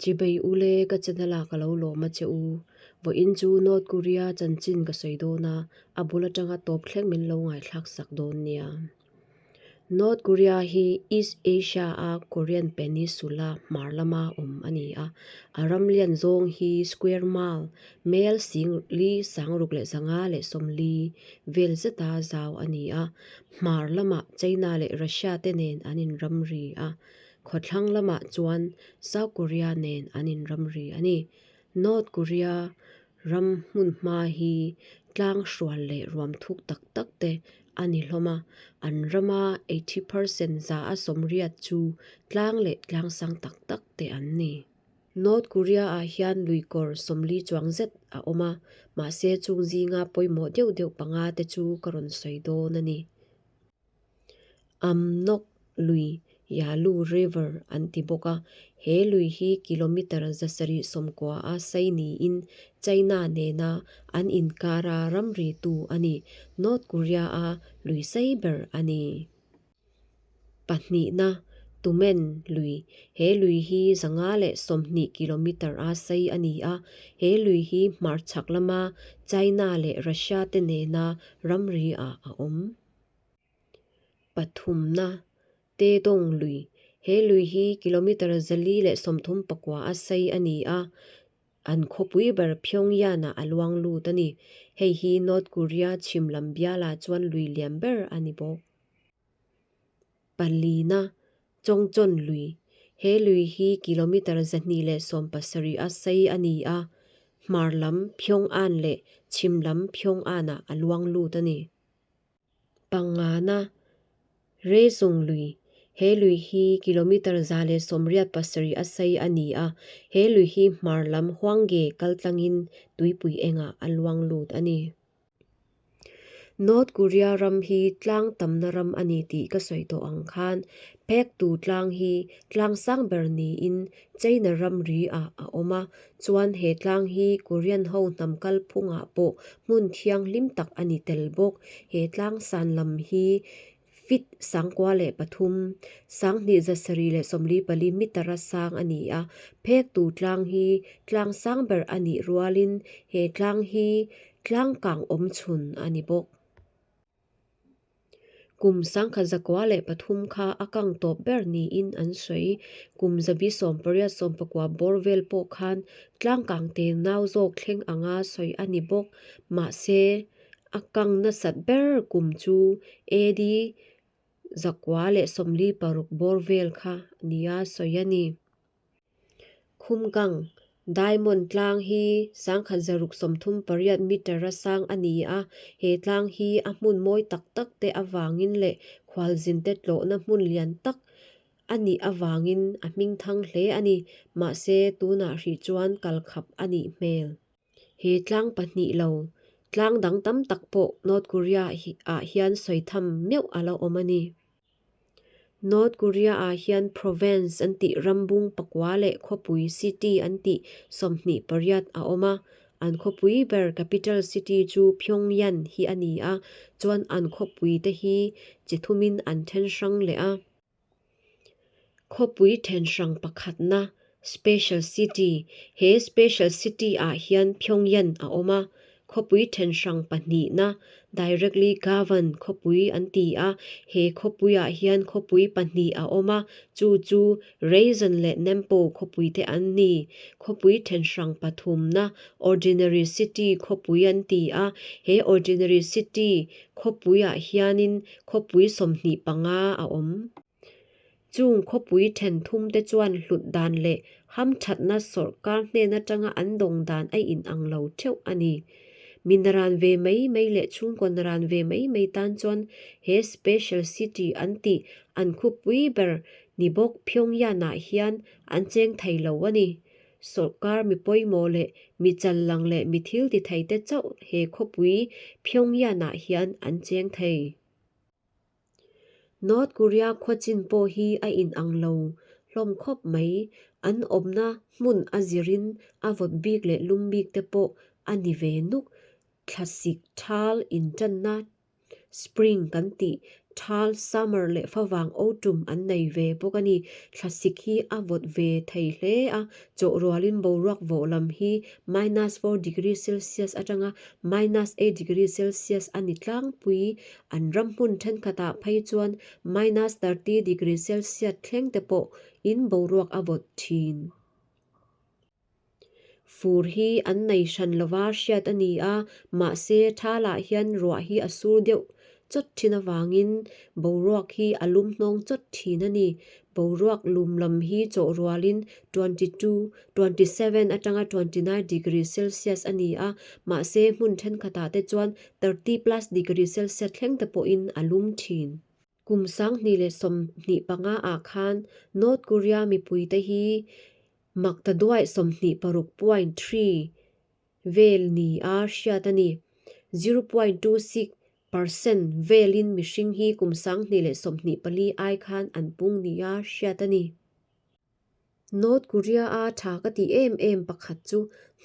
Chibei ule ka channel ah ka lo lawm a che u. Vawiin chu North Korea chanchin ka sawi dawn a, a bul atanga tawp thleng min lo ngaithlak sak dawn nia. North Korea hi East Asia a Korean Peninsula hmar lama awm a ni a. A ram lian zawng hi square mile, mel sing li sangruk leh zanga leh sawmli vel zeta zau a ni a. Hmar lamah China leh Russia te nen an inramri a. Khawthlang lamah chuan South Korea nen an inramri a ni. North Korea ram hmun hma hi tlang hrual leh ruam thuk tak tak te a ni hlawm a, an rama 80% za a sawmriat chu tlang leh tlang sang tak tak te an ni. North Korea ah hian luikawr sawmli chuang zet a awm a, mahse chung zinga pawimawh deuh deuh panga te chu ka rawn sawi dawn a ni. Amnok lui, Yalu River, an ti bawk a, he lui hi kilometre zasarih sawmkua a sei niin China nena an inkara ramritu a ni. North Korea-a lui sei ber a ni. Pahnihna, Tumen lui, he lui hi 120 kilometre a sei a ni a, he lui hi hmarchhak lama China leh Russia te nena ramri ah a awm. Pathumna, Tedong lui, He lui hi kilometre 439 a sei a ni a, an khawpui ber Pyongyang-ah a luang lut a ni. Hei hi North Korea chhim lam bialah chuan lui lian ber a ni bawk. Palina, Chongchon lui, He lui hi kilometre 270 a sei a ni a, hmar lam Pyongan leh chhim lam Pyongan-ah a luang lut a ni. Pangana, Reizung lui, He lui hi kilometre 187 a sei a ni a, he lui hi hmar lam Hwanghae kaltlangin tuipui engah a luang lut a ni. North Korea ram hi tlang tamna ram a ni tih ka sawi tawh ang khan Paektu tlang hi tlang sang ber niin China ramri ah a awm a, chuan he tlang hi Korean ho hnam kalphungah pawh hmun thianghlim tak a ni tel bawk. He tlang san lam hi feet 93, 1774 meter a sang a ni a, Phektu tlang hi tlang sang ber a nih rualin he tlang hi tlang kang awm chhun a ni bawk. Kum 1903 kha a kang tawp ber niin an sawi. Kum 1889 bawr vel pawh khan tlangkang te nau zawk thleng anga sawi a ni bawk. Mahse, a kang nasat ber kum chu AD 946 bawr vel kha nia sawi a ni. Khumkang, Diamond tlang hi 1638 meter a sang a ni a, he tlang hi a hmun mawi tak tak te avangin leh khualzinte tlawhna hmun lian tak a nih avangin a hmingthang hle a ni. Mahse, tunah hrih chuan kalkhap a nih hmel. He tlang pahnih lo, tlang dang tam tak pawh North Korea ah hian sawi tham meuh a lo awm a ni. North Korea ah hian province an tih rambung pakua leh khawpui city an tih 28 a awm a. An khawpui ber capital city chu Pyongyang hi a ni a, chuan an khawpui te hi chi thumin an then hrang leh a. Khawpui then hrang pakhatna special city, he special city ah hian Pyongyang a awm a, Khawpui thenhrang pahnihna, directly governed, khawpui an ti a, he khawpuiah hian khawpui pahnih a awm a, chu chu Raison leh Nampo khawpui te an ni. Khawpui thenhrang pathumna, ordinary city, khawpui an ti a, he ordinary city khawpuiah hianin khawpui 25 a awm. Chung khawpui then thumte chuan hlut dan leh hamthatna sawrkar hnen atanga an dawng dan a inang lo theuh a ni. Mi naran ve mai mai leh chhungkaw naran ve mai mai tan chuan he special city an tih an khawpui ber ni bawk Pyongyang-ah hian an cheng thei lo a ni. Sawrkar mi pawimawh leh mi challang leh mi thil ti theite chauh he khawpui Pyongyang-ah hian an cheng thei. North Korea khawchin pawh hi a inang lo hlawm khawp mai. An awmna hmun a zirin a vawt bik leh lum bik te pawh a ni ve nuk. Thlasik thal intanna, spring kan tih, Thal, summer, leh favang, autumn, an nei ve bawk a ni. Thlasik hi a vawt ve thei hle a, chawh rualin boruak vawh lam hi minus 4 degree Celsius atanga minus 8 degree Celsius a ni tlangpui. An ram hmun thenkhatah phei chuan minus 30 degree Celsius thleng te pawh in boruak a vawt thin. Fur hi an nei hran lova hriat a ni a, mahse thalah hian ruah hi a sur deuh chawt thin avangin boruak hi a lum hnawng chawt thin a ni. Boruak lum lam hi chawh rualin 22, 27 atanga 29 degree Celsius a ni a, mahse hmun thenkhatah te chuan 30 plus degree Celsius thleng te pawhin a lum thin. Kum 2025 ah khan North Korea mipuite hi Maktaduaih 26.3 vel nia hriat a ni. 0.26% velin mihring hi kum 2024 ai khan an pung nia hriat a ni. North Korea-a tha ka tih em em pakhat chu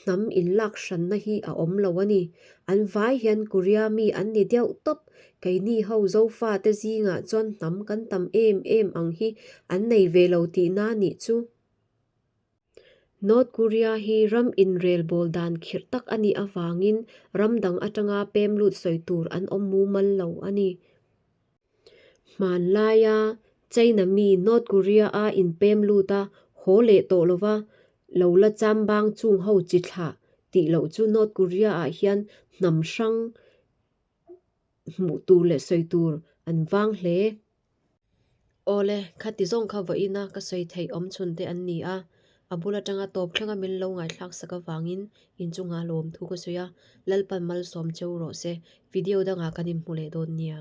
hnam inlak hranna hi a awm lo a ni. An vai hian Korea mi an ni deuh tawp. Keini ho Zofate zingah chuan hnam kan tam em em ang hi an nei ve lo tihna nih chu. North Korea hi ram inrelbawl dan khirh tak a nih avangin ram dang atanga pem lut sawi tur an awm mumal lo a ni. Hmanlaia China mi North Korea-a inpem lut a, haw leh tawh lova lo la chambang chung ho chi thlah tih loh chu North Korea-ah hian hnam hrang hmuh tur leh sawi tur an vang hle. Awle, khati zawng kha vawiina ka sawi theih awm chhun te an ni a, a bul atanga tawp thlenga min lo ngaithlak sak avangin inchungah lawm thu ka sawi a, Lalpan malsawm cheu rawh se, video dangah kan inhmu leh dawn nia.